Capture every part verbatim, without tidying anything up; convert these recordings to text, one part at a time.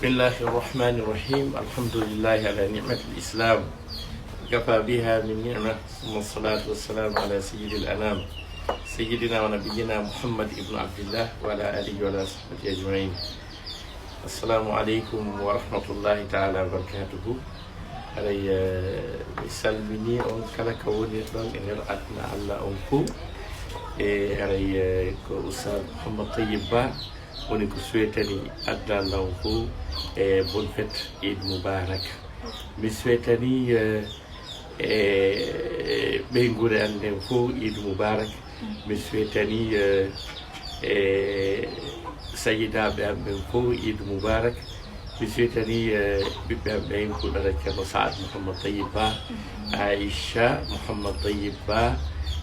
بسم الله الرحمن الرحيم. الحمد لله على نعمة الإسلام، كفى بها من نعمة، ثم الصلاة والسلام على سيد الأنام، سيدنا ونبينا محمد بن عبد الله وعلى آله وعلى صحبه أجمعين. السلام عليكم ورحمة الله تعالى وبركاته. Haray, eh, mi salmini on kala ka wonirɗon e nder aduna Allah on fof. E haray, eh, ko Oustaz Mouhammad Tayyib Ba woni ko suwetani aduna Allah on fof e bonne fête, Eid Mubarak. Mi suwetani, eh, e ɓeynguure an nden fof Eid Mubarak. Mi suwetani, eh, e sayidaaɓe am ɓen fof Eid Mubarak. Mi suwetani, eh, ɓiɓɓe am ɓen, kuɗara Ceerno Saad Mouhammad Tayyib Ba, Aisha Mouhammad Tayyib Ba,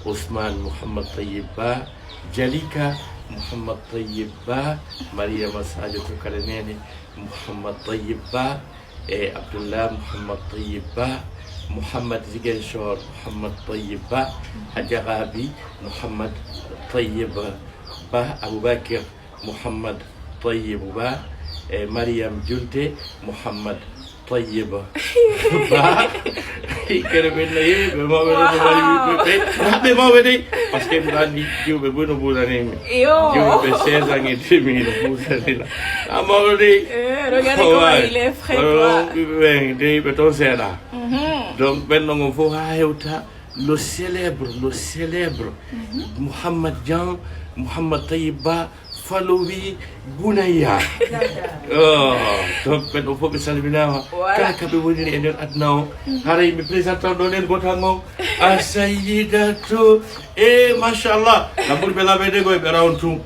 Ousmane Mouhammad Tayyib Ba, Jalika Mouhammad Tayyib Ba, Mariama Sadio Tokala Nene Mouhammad Tayyib Ba, e Abdullah Mouhammad Tayyib Ba, Mouhammad Ziguinchor Mouhammad Tayyib Ba, Hadja Rabi Mouhammad Tayyib Ba, Aboubacry Mouhammad Tayyib Ba, e Mariam Junte Mouhammad Tayyib Ba. Kene ɓen no yeewi ɓe mawɓe ɗo, ɓe mari ɓe, ɓe, ɓe mawɓe de. Parce que mbiɗa anndi jiwɓe buy no mbuusanimi. Yo. Jiwɓe seize ans et demi no mbuusanila. A mawɗo de. Eh, regardez comment il est frais, quoi. Ɓiɓɓe ɓen de, ɓe toon seeɗa. Mhm. Donc, ɓen ɗon on fof haa hewta, le célèbre, le célèbre Mouhammad Dian, Mouhammad Tayyib Ba, Falowi Bounaya. Oh, donc ɓen ɗo fof ɓe salminaama. Voilà. Kala ka ɓe woniri e nder aduna o. Haray mi présente on ɗo nen gooto han on. A Sayyidatu. E machallah. Na ɓuri ɓe laaɓeede ko e ɓe rawn tun.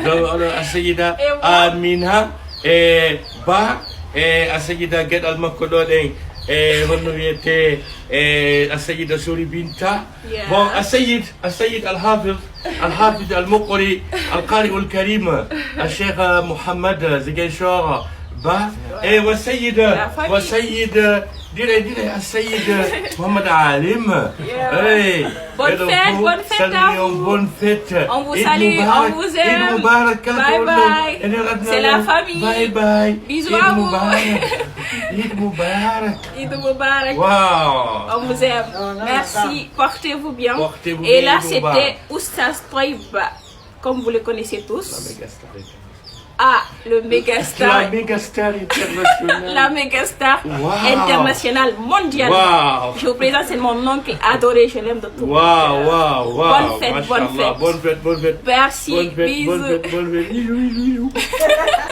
Donc, oɗo a Sayyida Amina. E Ba. E a Sayyida geɗal makko ɗo ɗen. E honno wiyete? E a Sayyida Sori Binta. Yeah. Bon, a Sayyid, a Sayyid Al Hafiz, Al Hafiz Al Muqri, Al Qari Al Karim, a Cheikh Mouhammad Ziguinchor Ba, e wa Sayyid, wa Sayyid, dire, dire, a Sayyid Mouhammad Alim. Yeah. Bonne fête, bonne fête à vous. Bonne fête. On vous salue, on vous aime. Bye bye. C'est la famille. Bye bye. Bisous à vous. Eid Mubarak. Eid Mubarak. Wow. On vous aime. Merci. Portez-vous bien. Portez-vous bien. Et là, c'était Oustaz Tayyib Ba, comme vous le connaissez tous. La méga star internationale. Ah, le méga star. La méga star internationale. La méga star internationale, mondiale. Wow. Je vous présente, c'est mon oncle adoré, je l'aime de tout mon cœur. Wow, wow, wow. Bonne fête, bonne fête. Bonne fête, bonne fête. Merci, bisous. Bonne fête, bonne fête. Bisous, bisous, bisous.